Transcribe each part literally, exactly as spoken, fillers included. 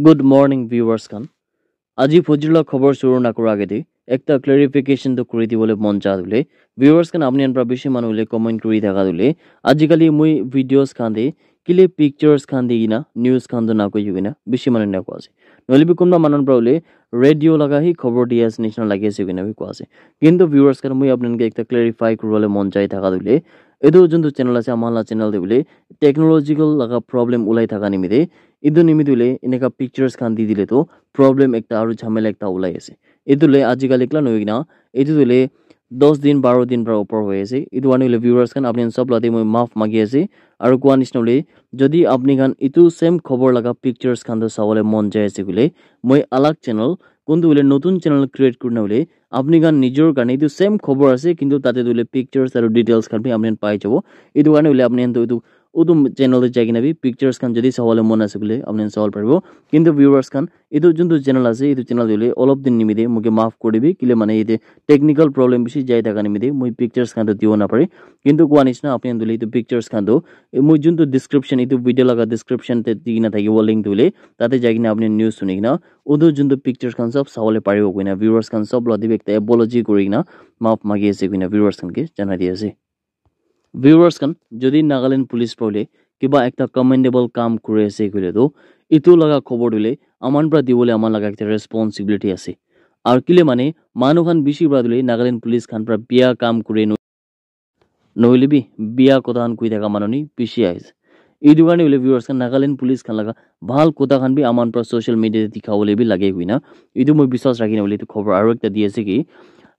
Good morning, viewers khan. Aji phojir la khobor shuru nakura agede ekta clarification to kuri dibole mon ja dule. Viewers khan, apni khan pra bishi manu le comment kuri thaka dule. Ajikali mui videos khan de kile pictures khan di kena news khan to nakoi kena bishi manu na kwa ase. Nohole bi kunba manu pra ule radio laga hi khobor di ase nishina lagi ase kena bi kwa ase. Kintu viewers khan, mui apni khan ke ekta clarify kuribole mon jai thaka dule, etu juntu channel ase, ama la channel de bole technological laga problem ulai thaka nimite, etu nimite bole eneka pictures khan di dile to problem ekta aru jhamela ekta ulai ase. Etu le ajikali kila nohoi kena, etu le dos din, baro din pra upor hoi ase. Etu karne hoile viewers khan, apni khan sob la de moi maaf magi ase. Aru kwa nishina hoile, jodi apni khan etu same khobor laga pictures khan to sabole mon jai ase koile, moi alag channel, kuntu hoile notun channel create kurina hoile, apni khan nijor karne etu same khobor ase, kintu tate to hoile pictures aru details khan bi apni khan pai jabo. Etu karne hoile apni khan to etu utu channel te jai kena bi pictures khan jodi sabole mon ase koile, apni khan sabole paribo. Kintu viewers khan, etu juntu channel ase, etu channel te hoile olop din nimite moike maaf kuri dibi, kile mane yate technical problem bishi jai thaka nimite moi pictures khan to dibo napare. Kintu kwa nishina apni khan to hoile etu pictures khan to, eh, moi juntu description, etu video laga description te di kena thakibo link to hoile, tate jai kena apni news suni kena utu juntu pictures khan sob sabole paribo koina viewers khan sob la dibi ekta apology kuri kena maaf magi ase koina viewers khan ke janai di ase. Viewers khan, jodi Nagaland police pra hoile kiba ekta commendable kam kuri ase koile to, etu laga khobor to hoile aman pra dibole aman laga ekta responsibility ase. Aru kile mane manu khan bishi pra to hoile Nagaland police khan pra bia kam kure no, nohole bi bia kotha khan koi thaka manu ni bishi ase. Etu karne hoile viewers khan, Nagaland police khan laga bhal kotha khan bi aman pra social media te dikhabole bi lage koina, etu moi biswas rakhina hoile etu khobor aru ekta di ase ki,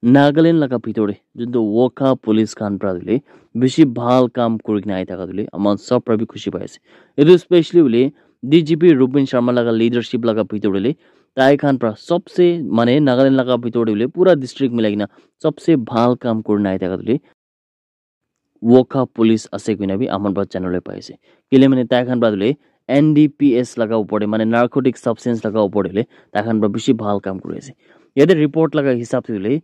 Nagaland laga bhitor te juntu Wokha police khan pra to hoile bishi bhal kam kuri kena ahi thaka to hoile aman sob pra bi khushi pai ase. Etu specially hoile D G P Rupin Sharma laga leadership laga bhitor te hoile tai khan pra sobse, mane Nagaland laga bhitor te hoile pura district milai kena sobse bhal kam kuri kena ahi thaka to hoile Wokha police ase koina bi aman pra janibole pai ase. Kile mane tai khan pra to hoile N D P S laga upor te, mane narcotic substance laga upor te hoile tai khan pra bishi bhal kam kuri ase. Yate report laga hisab te hoile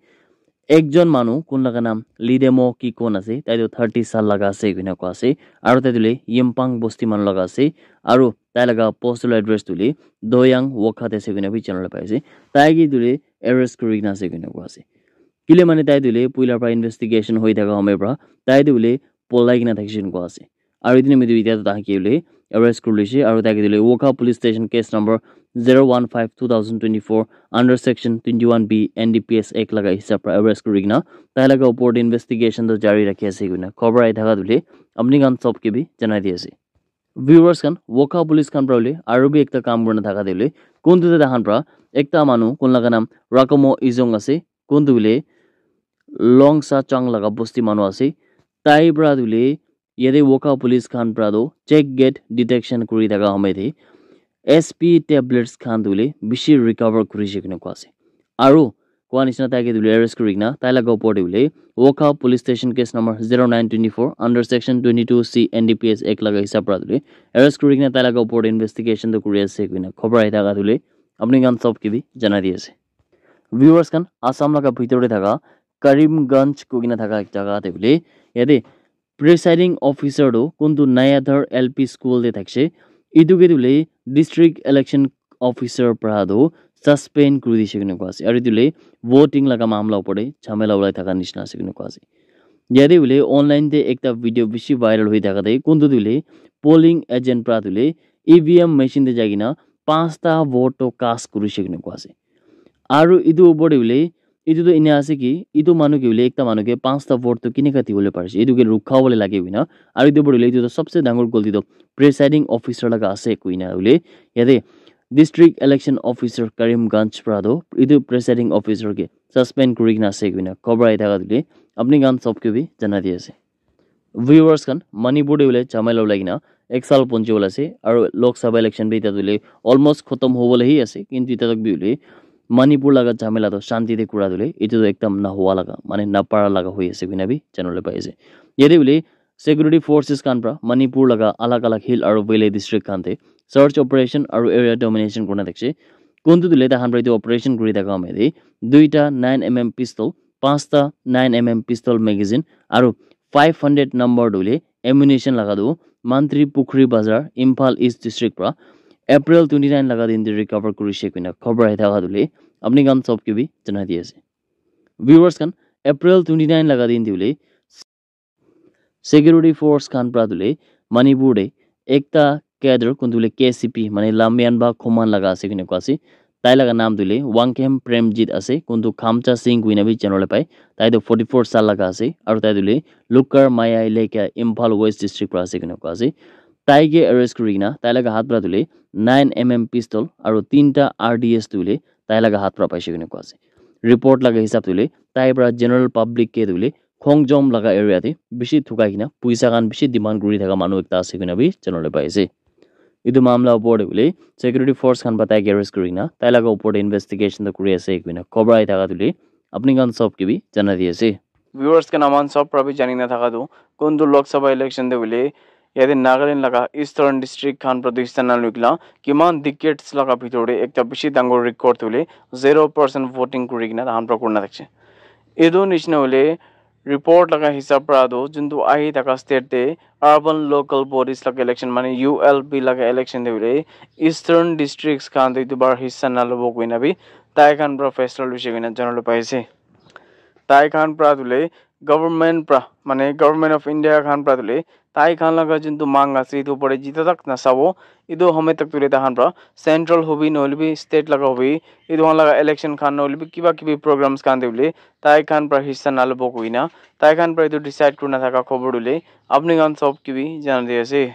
ekjon manu kun laga naam Lidemo Kikon ase, tai to thirty saal laga ase koina kwa ase. Aru tai to hoile Yempang bosti manu laga ase. Aru tai laga postal address to hoile Doyang Wokha te ase koina bi janibole pai ase. Tai ke to hoile arrest kuri kena ase koina kwa ase. Kile mane tai to hoile puila pra investigation hoi thaka homoi pra tai to hoile polai kena thakishe koina kwa ase. Aru etu nimite etia to tai ke hoile arrest kuri loishe aru tai ke to hoile Wokha police station case number zero one five two thousand twenty-four under section twenty-one B N D P S Act laga hisab pra arrest kuri kena tai laga upor te investigation to jari rakhi ase koina khobor ahi thaka to hoile apni khan sob ke bi janai di ase. Viewers khan, Wokha police khan pra hoile aru bi ekta kam kurina thaka te hoile, kuntu te tai khan pra ekta manu kun laga naam Rakomo Izong ase, kuntu hoile Longsa Chang laga bosti manu ase, tai pra to hoile yate Wokha police khan pra to check gate detection kuri thaka homoi te S P tablets khan to hoile bishi recover kurishe koina kwa ase. Aru kwa nishina tai ke to hoile arrest kuri kena tai laga upor te hoile Wokha police station case number zero nine twenty-four under section twenty-two C N D P S Act laga hisab pra to hoile arrest kuri kena tai laga upor te investigation to kuri ase koina khobor ahi thaka to hoile apni khan sob ke bi janai di ase. Viewers khan, Assam laga bhitor te thaka Karimganj koi kena thaka ek jaga te hoile yate presiding officer to kuntu Nayadhar L P school te thakishe, etu ke to hoile district election officer pra to suspend kuri dishe koina kwa ase. Aru etu hoile voting laga mamla upor te jhamela ulai thaka nishina ase koina kwa ase. Yate hoile online te ekta video bishi viral hoi thaka te kuntu to hoile polling agent pra to hoile E V M machine te jai kena panchta vote to cast kurishe koina kwa ase. Aru etu upor te hoile, etu to ena ase ki, etu manu ke hoile, ekta manu ke panchta vote to kineka dibole parishe, etu ke rukha bole lage koina. Aru etu upor te hoile, etu to sobse dangor galti to presiding officer laga ase koina hoile, yate district election officer Karimganj pra to etu presiding officer ke suspend kuri kena ase koina khobor ahi thaka to hoile apni khan sob ke bi janai di ase. Viewers khan, Manipur te hoile jhamela ulai kena ek saal ponchi bole ase, aru Lok Sabha election bi etia to hoile almost khotom hobole hi ase, kintu etia tak bi hoile Manipur laga jhamela to shanti te kura to hoile etu to ekdam nahoa laga, mane napara laga hoi ase koina bi janibole pai ase. Yate hoile security forces khan pra Manipur laga alag alag hill aru valley district khan te search operation aru area domination kurina thakishe. Kuntu to hoile tai khan pra etu operation kuri thaka homoi te duita nine M M pistol, panchta nine M M pistol magazine aru five hundred number to hoile ammunition laga to Mantri Pukhri Bazar, Imphal East District pra April twenty nine laga din te recover kurishe koina khobor ahi thaka tu le apni khan sob ke bi janai di ase. Viewers khan, April twenty nine laga din te hoile security force khan pra tu le Manipur te ekta cadre kuntu le K C P mane Lamyan ba Khoman laga ase koina koa ase. Tai laga naam tu le Wangkhem Premjit ase, kuntu Khamcha Singh koina bi janole pai. Tai tu forty four sal laga ase aru tai tu le Lukar Maya Eleka Imphal West District pra ase koina koa ase. Tai ke arrest kuri kena tai laga hath pra tu le nine M M pistol aru tinta R D S tu le tai laga hath pra paishe koina koa ase. Report laga hisab tu le tai pra general public ke tu le Khongjom laga area te bishi thukai kena puisa khan bishi demand kuri thaka manu ekta ase koina bi janole pai ase. Etu mamla opor te hoile security force khan pa tai ke arrest kuri kena tai laga opor te investigation toh kuri ase koina khobor ahi thaka tu le apni khan sob ke bi janai di ase. Viewers khan aman sob pra bi jani na thaka tu kuntu Lok Sabha election te hoile yate Nagaland laga eastern district khan pra tu hissa na loi kena kiman decades laga bhitor te ekta bishi dangor record tu hoile zero percent voting kuri kena tahan pra kurina thakishe. Etu nishina hoile report laga hisab pra tu juntu ahi thaka state te urban local bodies laga election mane U L B laga election te hoile eastern districts khan tu etu bar hissa na lobo koina bi tai khan pra faisla loishe koina janole pai ase. Tai khan pra tu le government pra mane government of India khan pra tu le tai khan laga juntu mang ase etu opor te jita tak na sabo. Etu home tak tu le tahan pra central hobi nohole bi state laga hobi etu khan laga election khan nohole bi kiba kibi programs khan te hoile tai khan pra hissa na lobo koina tai khan pra etu decide kurina thaka khobor tu le apni khan sob ke bi janai di ase.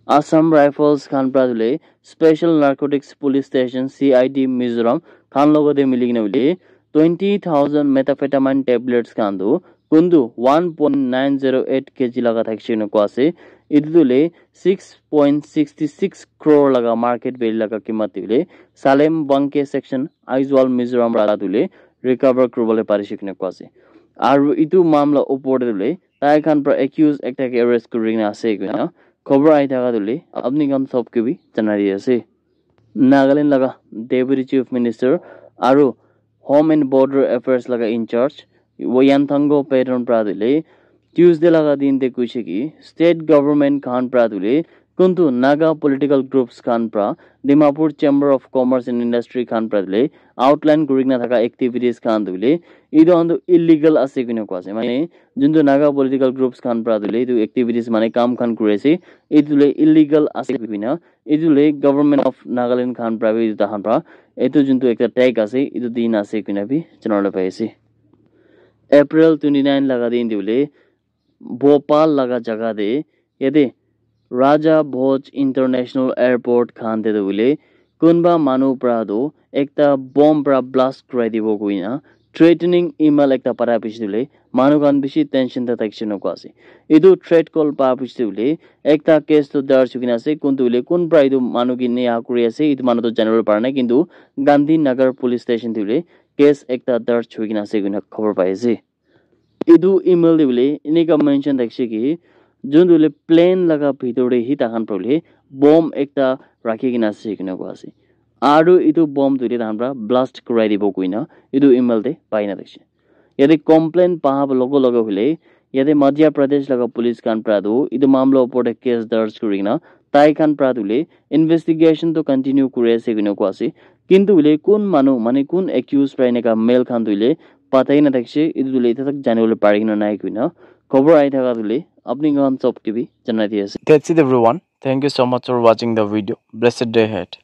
Assam Rifles khan pra tu le Special Narcotics Police Station C I D Mizoram khan logo te mili kena hoile twenty thousand methamphetamine tablets khan tu kuntu one point nine zero eight K G laga thakishe koina koa ase. Etu tu le six point sixty six crore laga market value laga kimat te hoile Salem Banke section Aizawl Mizoram pra tu le recover kuribole parishe koina koa ase. Aru etu mamla opor te tu le tai khan pra accused ekta ke arrest kuri kena ase koina khobor ahi thaka tu le apni khan sob ke bi janai di ase. Nagaland laga Deputy Chief Minister aru Home and Border Affairs laga in charge Yantango Patton pra tu le Tuesday laga din te koishe ki state government khan pra tu le kuntu Naga political groups khan pra Dimapur Chamber of Commerce and Industry khan pra tu le outline kuri kena thaka activities khan tu le etu khan tu illegal ase koina koa ase. Mane juntu Naga political groups khan pra tu le etu activities mane kam khan kuri ase etu le illegal ase koina etu le government of Nagaland khan pra bi etu tahan pra etu juntu ekta tag ase etu dina ase koina bi janole pai ase. April twenty nine laga din te hoile Bhopal laga jaga te yate Raja Bhoj International Airport khan te tu hoile kunba manu pra tu ekta bomb pra blast kurai dibo koina threatening email ekta para piche tu hoile manu khan bishi tension te thakishe koina koa ase. Etu threat call pa piche tu hoile ekta case tu darj hoi kena ase kuntu hoile kun pra etu manu ke niya kuri ase etu manu tu janibole para nai kintu Gandhinagar Police Station te hoile case ekta darj hoi kena ase koina khobor pai ase. Etu email te hoile enika mention thakishe ki juntu hoile plane laga bhitor te hi tahan pra hoile bomb ekta rakhi kena ase koina koa ase aru etu bomb tu hoile tahan pra blast kurai dibo koina etu email te pai na thakishe. Yate complaint pa logo logo hoile yate Madhya Pradesh laga police khan pra tu etu mamla opor te case darj kuri kena tai khan pra tu hoile investigation tu continue kuri ase koina koa ase. Kintu hoile kun manu mane kun accused pra enika mail khan tu hoile patai na thakishe etu tu hoile eta tak janibole pari kena nai koina khobor ahi thaka tu hoile apni khan sob ke bi janai di ase. That's it everyone. Thank you so much for watching the video. Blessed day ahead.